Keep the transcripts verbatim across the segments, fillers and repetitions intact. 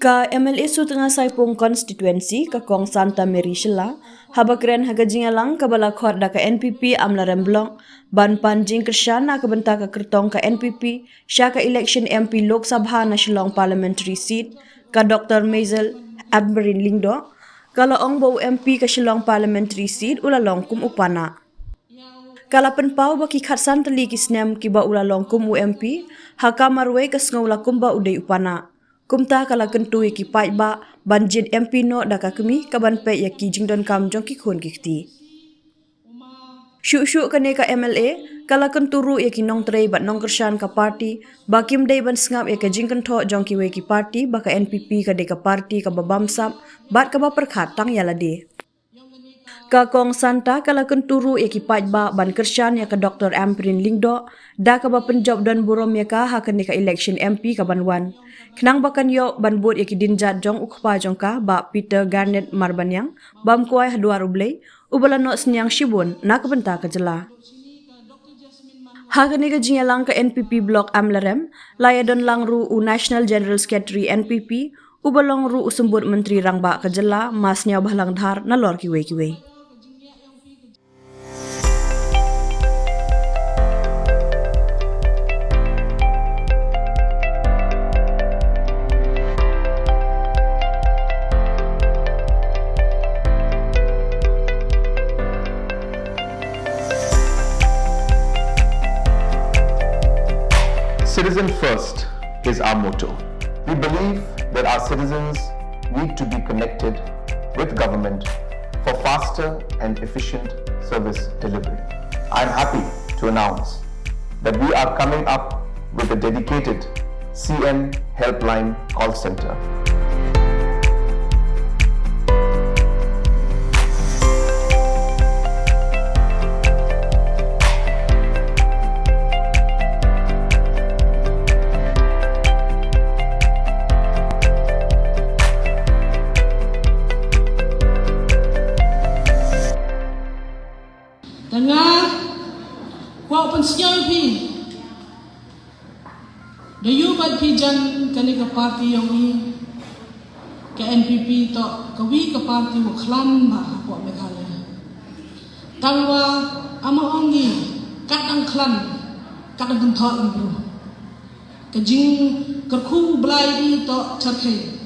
Ka M L A Sutnga Saipung Constituency, ka Kong Santa Mary Shylla, haba kren ha ka jingïalang kaba la khot da ka N P P Amlarem Block ban pan jingkyrshan na ka bynta ka kyrtong ka N P P sha ka election M P Lok Sabha na Shillong Parliamentary Seat, ka Doctor Maisel Ampareen Lyngdoh, ka la ong ba u M P ka Shillong Parliamentary Seat u la long kum u pana. Ka la pynpaw ba ki khatsan tylli ki snem kiba u la long kum u M P, ha ka marwei ka sngew la kumba u dei u pana. Kumta ka la kyntu ïa ki paidbah ban jied M P noh da ka kmie kaban peit ïa ki jingdonkam jong ki khun ki kti. Shuh shuh kane ka M L A ka la kyntu ruh ïa ki nongtrei bad nongkyrshan ka party ba kim dei ban sngap ïa ka jingkynthoh jong kiwei ki party ba ka N P P ka dei ka party kaba bamsap bad kaba pyrkhat tang ïa lade. Ka Kong Santa ka la kyntu ruh ïa ki paidbah ban kyrshan ïa ka Doctor Ampareen Lyngdoh da kaba pynjop don burom ïa ka ha kane ka election M P kaban wan, khnang ba kan ïoh ban bud ïa ki dienjat jong u kpa jong ka, Bah Peter Garnett Marbaniang, bam kwai ha dwar U Blei, uba la noh synñiang shibun na ka bynta ka jylla. Ha kane ka jingïalang ka N P P Block Amlarem la ïadon lang ruh u National General Secretary N P P, uba long ruh u Symbud Myntri Rangbah ka jylla, Ma Sniawbhalang Dhar, nalor kiwei kiwei. Citizen first is our motto. We believe that our citizens need to be connected with government for faster and efficient service delivery. I am happy to announce that we are coming up with a dedicated C M Helpline call center. Te nga kwah pynsngew phi. Da ïoh bad phi jan kane ka party yong i, ka N P P toh ka wi ka party wa khlan ba ha pok Meghalaya. Tang wa ama ong i kat ang khlan, kat ang kynthok i bru. Ka jingkyrkhu Blai i toh charkhei.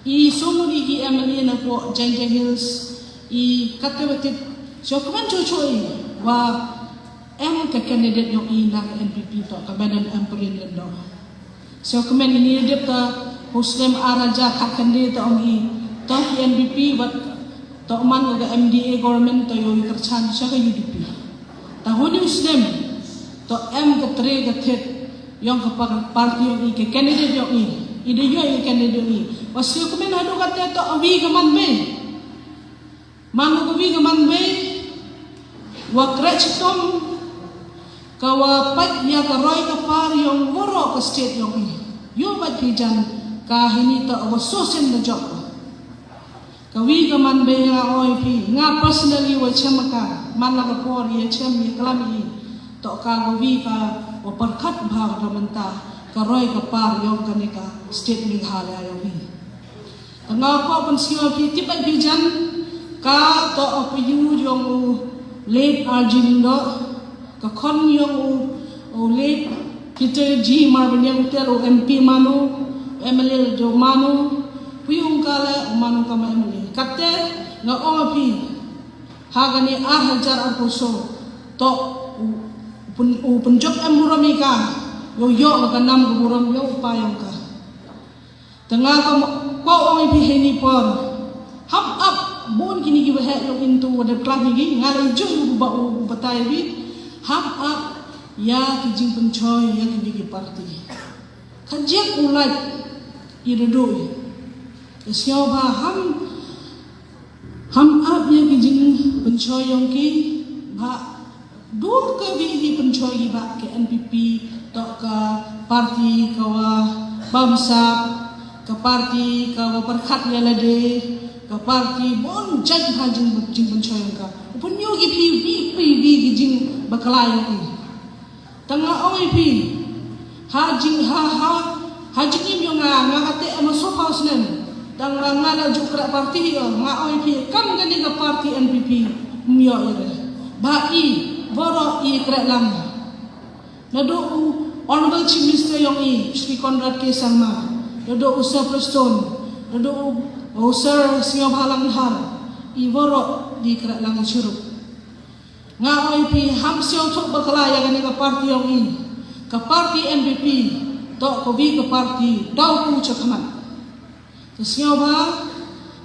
I sum i ki M L A na pok Jaintia Hills i kate wa tip sio kmen cho cho i wa em ka candidate yong i na ka N P P toh ka Madam Ampareen Lyngdoh. Sio kmen ini dep ka u snem ar hajar khat khyndai toh ong i toh ki N P P wat toh man ka M D A government toh yoh i kyrchan sha ka U D P. Ta huni u snem toh em ka tre ka thet yong ka par- party yong i ka candidate yong i. I da yoh i ka candidate yong i. Wa sio kmen hadu kate toh awi ka man bei. Mano ka wi ka man bei wa kreh chitom ka wa pait ïa ka roi ka par yong waroh ka state yong i. Ïoh bad phi jan ka hini toh wa sosen da jop. Ka wi ka man bei nga oi phi, nga personally wa chem ka, man la ka por ïa chem ïa klam i. Toh ka wa wi ka wa pyrkhat bha ka mynta ka roi ka par yong kane ka state Meghalaya yong i. Nga kwah pynsngew phi tip bad phi jan ka toh u payu yong u late R G Lyngdoh, ka khon yong u, u late Peter G Marbaniang, u ter u M P mano, u M L A jong mano, payu ka le u mano ka ma M L A. Kate nga ong phi ha kane ar hajar arphew saw toh u pyn- u pynjop em burom i ka, yoh yoh ka nam ka burom yoh u pa yong ka. Te nga ka kwah ong i phi heini por. Ham ap bun kini ki waheh yong i ntu wa dep klam i ki nga la i juh u ba u batai i phi. Ham ap ïa ki jingpynchoi ïa kini ki party. Ka jek u lait i da doi. Ka sngewbha ham Ham ap ïa ki jingpynchoi yong ki ba dur ka wi ki pynchoi ki ba ka N P P toh ka party ka wa bamsap, ka party ka wa pyrkhat ïa lade, ka party bun jait ha jing jingpynchoi yong ka. U pynïoh ki phi wi phi wi ki jingbakla yong ki. Tang nga ong ïa phi ha jing ha ha Ha jingim yong nga, nga kate em a sofa snem. Tang nga nga la ju kra parti yo, nga oi phi kam kani ka parti N P P, myo ire. Ba i, boro i kra lang. Nado u Honorable Chief Minister yong i, Shri Conrad K Sangma. Nado u Sir Prestone. Nado u Sir Sniawbhalang Dhar. I boro di kra lang churuk. Nga oi phi ham sio thuk bakla ya kani ka parti yong i. Ka parti N P P. Tok ko bi ka parti. Tau ku chakmat. Ka sniawbha,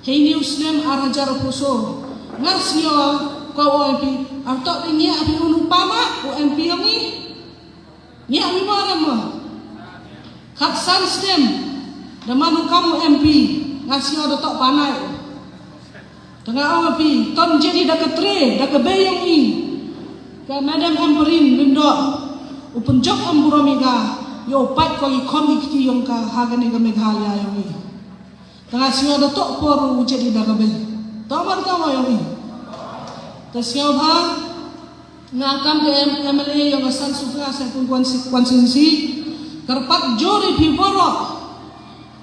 hei niu snem ar hajar puso. Nga sniaw ko oi phi, ar tok di ngia phi unu pana, u M P yong i. Ngia mi mo rem mo. Khat san snem, da manu kamu M P, nga sniaw da tok panai. Tanga ong phi, ton jeni da ka tre, da ka bei yong i. Ka Madam Ampareen Lyngdoh, u penjok em burom i ga, yo pat ko i khon i kti yong ka, ha kani ka Meghalaya yong i. Tanga sniaw da tok por u jeni da ka bei. Tok mar tok mo yong i. Ta sniawbha, nga kam ka M-, M L A yong ka San Sukha Saipung constituency. Kyrpad jur i phi boro.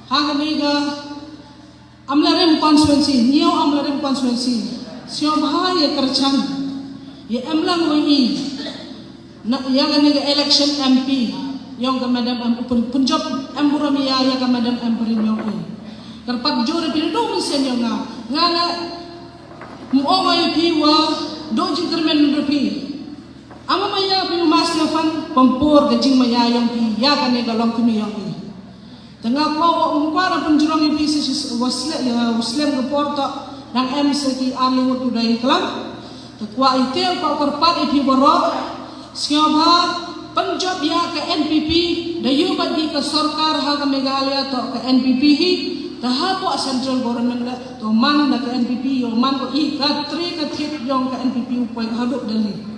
Ha kani ka Amlarem constituency, niu Amlarem constituency. Sniawbha ya kyrchan. Ya em lang wa i. Na, ya kani ka election M P. Yong ka Madam em u pun-, punjab em burom ya, ya ka Madam em burom yong i. Kyrpad jur i phi du mynsen yong nga. Nga na Mo ong ïa phi wa, do jingkyrmen ruh phi. Ama maya phi u Master Fan, pynpur ka jingmaya yong phi, ïa kane ka longkmie yong phi. Tang nga kwah wa ong kwah ra pynjrong ïa phi sa shi wa slem, ïa u slem ka por to, dang em sa ki ar lyngngoh u dei klam. Te kwah ïa te, kwah kyrpad ïa phi baroh, sngewbha pynjop ïa ka N P P, da ïoh bad ki ka sorkar ha ka Meghalaya to ka N P P hi, te hapoh central government la, to man da ka N P P, ïoh man ko i ka tre ka thied yong ka N P P u poi haduh Delhi.